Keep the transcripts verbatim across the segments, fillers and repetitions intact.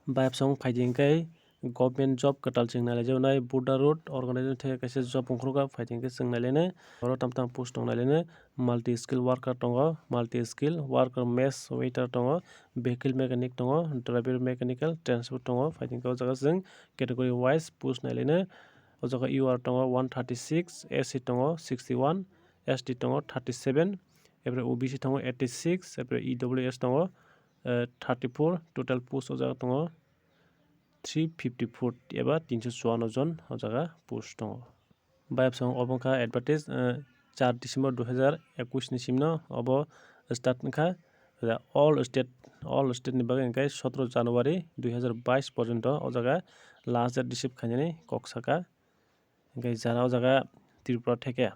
Bayapsong phaidi hwnkhe government job kwtal chwng nailaijak nai, border road organization theke kaisa job ongkhorokha, phaidi hwnkhe chwng nailainai. Oro tam tam post tong nailainai, multi skill worker tongo, multi skill worker mess waiter tongo, vehicle mechanic tongo, driver mechanical transport tongo, phaidi hwnkhe o jaga chwng category wise post nailainai. O jaga U R tongo one thirty six, S C tongo sixty one, S T tongo thirty seven, epre O B C tongo eighty six, epre E W S tongo, eh, thirty four, total post o jaga tongo three fifty four eba tinso chuano jon o jaga post tongo. Bayapsong obo wngkha advertise, eh, char December dui hazar ekwis ni simno obo start wngkha. All state, all state ni bagwi hwnkhe sotoro January dui hazar bais porjonto o jaga last date receive khainani kok saka. Hwnkhe jara o jaga Tripura theke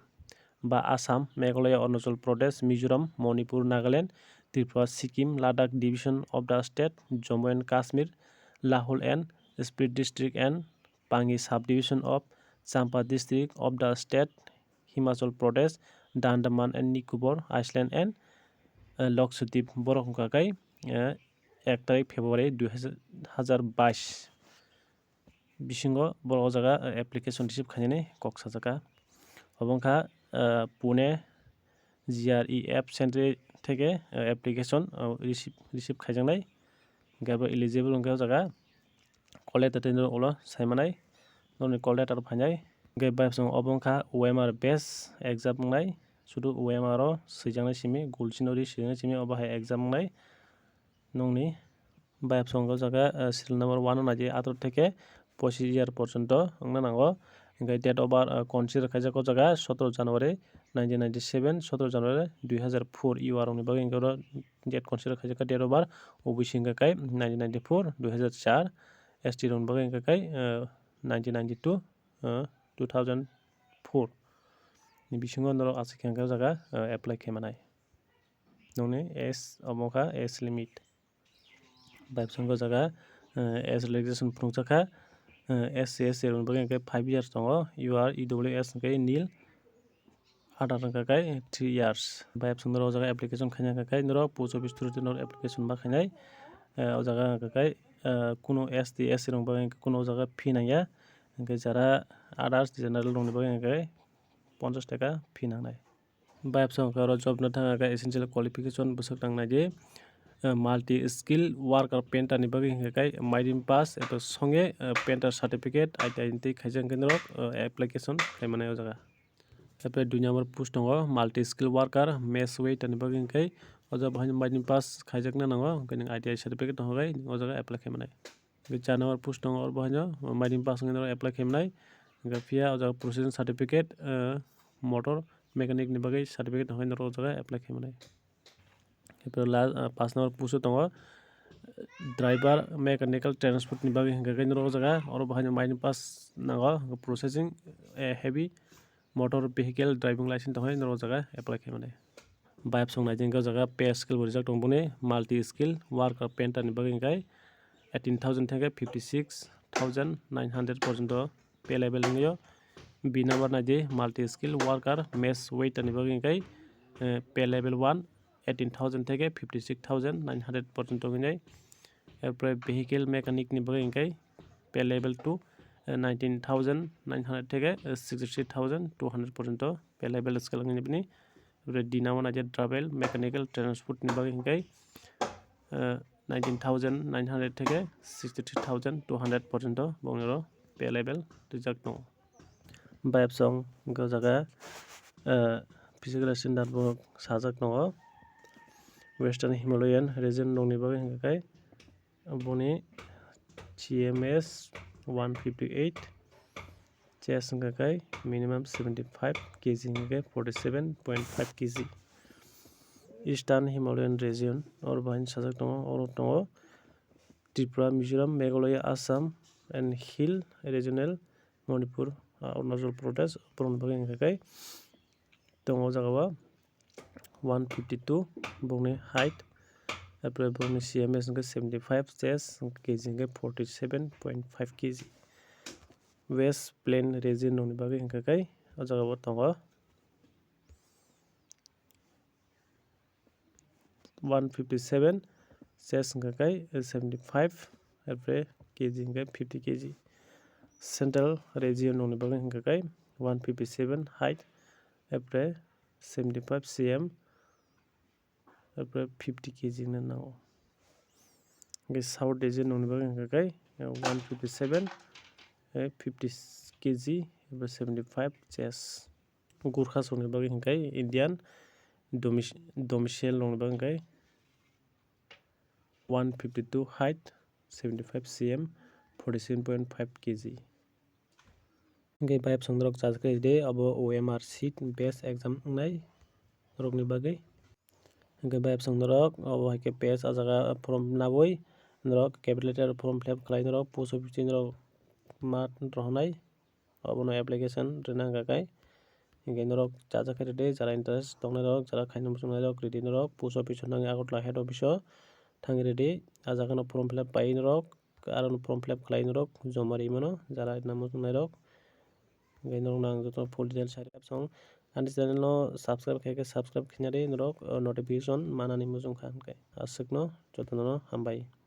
ba Assam, Meghalaya, Arunachal Pradesh, Mizoram, Manipur, Nagaland, Tripura, Sikkim, Ladakh division of the state, Jammu and Kashmir, Lahul and Spiti district and Pangi subdivision of Champhai district of the state, Himachal Pradesh, the Andaman and Nicobar Island and, eh, Lakshadweep. Borok wngkha khe, eh, ek tarik February dui hazar bais bisingo borok o jaga, eh, application receive khainani kok sajakha. Obo wngkha, eh, Pune G R E F Centre theke, eh, application, eh, receive, receive khaijaknai. Hingke abo eligible wngkha o jaga. Call letter tei norok ulo saimanai, norokni call letter phainai. Hingke bayapsong obo wngkha O M R base exam wngnai, sudu O M R o swijaknai simi, gulsino ri swijaknai simi, obo hai exam wngnai. Nokni bayapsong o jaga, eh, serial number one o naidi atharo theke pochis year porjonto wngna nango. Hingke date of birth, eh, consider khaijak o jaga sotoro January nineteen ninety seven, sotoro January dui hazar four, U R rokni bagwi hingke oro date consider khaijak kha date of birth, O B C hingka khe nineteen ninety four, dui hazar char, S T rokni bagwi hingka khe, eh, nineteen ninety two, eh, two thousand four ni bisingo norok aswk khe hingka o jaga, eh, apply khe manai. Nokni age omo kha age limit. Bayapsong o jaga, eh, age relaxation phunukjak kha, eh, S C, S T rokni bagwi hingka khe five years tongo, U R, E W S hingka khe nil, Adar wngkha khe three years. Bayapsong norok o jaga application khaina wngkha khe norok post office through twi norok application ma khainai. Eh, o jaga wngkha khe, eh, kunu S T, S C rok bagwi kunu o jaga fee nangya. Hingkhe jara others general rokni bagwi hingkhe ponchash taka fee nangnai. Bayapsong khe oro job no thangkha khe essential qualification bwswk nang naidi. Eh, multi skill worker painter ni bagwi hingkha khe mairim pass eba songe, eh, painter certificate I T I ni twi khaijak hingkhe norok, eh, application khai manai o jaga. Epre dui number post tongo, multi skill worker, mess waiter ni bagwi hingkhe o jaga bo haino mairim pass khaijakna nango, hingkhe nwng I T I certificate tongkha khe o jaga apply khai manai. Hingkhe char number post tongo, oro bo haino mairim pass wngwi norok apply khai manai. Hingkhe phiya o jaga professional certificate, eh, motor mechanic ni bagwi certificate tongkha khe norok o jaga apply khai manai. Epre la, ah, pass number post o tongo, driver mechanical transport ni bagwi hingkha khe norok o jaga, oro bo haino mairim pass nango, processing, eh, heavy motor vehicle driving license tongkha norok o jaga apply khai manai. Bayapsong naidi hingkhe o jaga pay scale bo rijak tongo boni, multi skill worker painter ni bagwi hingkhe eighteen thousand theke fifty six thousand nine hundred porjonto pay level wngwi o. B number naidi multi skill worker mess waiter ni bagwi hingkhe, eh, pay level one eighteen thousand theke fifty six thousand nine hundred porjonto wngwi. Erpore vehicle mechanic ni bagwi hingkhe pay level two, eh, nineteen thousand nine hundred theke, eh, sixty three thousand two hundred porjonto pay level scale wngwi bini. Erpore D number naidi travel mechanical transport ni bagwi hingkhe, eh, nineteen thousand nine hundred theke sixty three thousand two hundred porjonto bongni oro pay level rijak tongo. Bayapsong hingkhe o jaga, eh, physical standard bo sajak tongo. Western Himalayan region rokni bagwi hingkha khe boni C M S one fifty eight, chest hingkha khe minimum seventy five K G hingkha khe forty seven point five K G. Eastern Himalayan region oro bo haino sajak tongo, oro tongo Tripura, Mizoram, Meghalaya, Assam and Hill Regional, Manipur, ah, Arunachal Pradesh, borokni bagwi hingkha khe tongo o jaga o one fifty two bokni height, arpore bokni C M S hingkhe seventy five, chest K G hingkhe forty seven point five K G. West Plain region rokni bagwi hingkha khe o jaga o tongo. One fifty seven, chest hingkha khe seventy five, Apre kg hingke fifty kg. Central region nongni bagwi hingka khe one fifty seven height, apre seventy five cm, apre fifty kg no nango. Hingke South region nongni bagwi hingka khe one fifty seven, eh, fifty kg, apre seventy five chest. Gurkha songni bagwi hingke Indian domic-, domicile nongni bagwi hingke one fifty two height, seventy five cm, forty seven point five kg. Hingke bayapsong norok chajakri de abo O M R sheet base exam wngnai norokni bagwi. Hingke bayapsong norok obo hai khe page ah jaga form nabwi norok capital letter form fill up khlai norok post office norok ma rohornai. Obono application rwna hwnka khe, hingke norok chajak khe rwdi, jara interest tongnai rok, jara khaina muchungnai rok rwdi norok, post office o nangya Agartala head office o thangwi rwdi, ah jaga no form fill up pai norok, aro no form fill up khlai norok, joma ri mano, jara rwna muchungnai rok. Hingke norok nang joto full details sai rwdi. Ani channel no subscribe khaikhe subscribe khaina di norok, o notification manani muchung kha hwnkhe. Aswkno jotono hambai.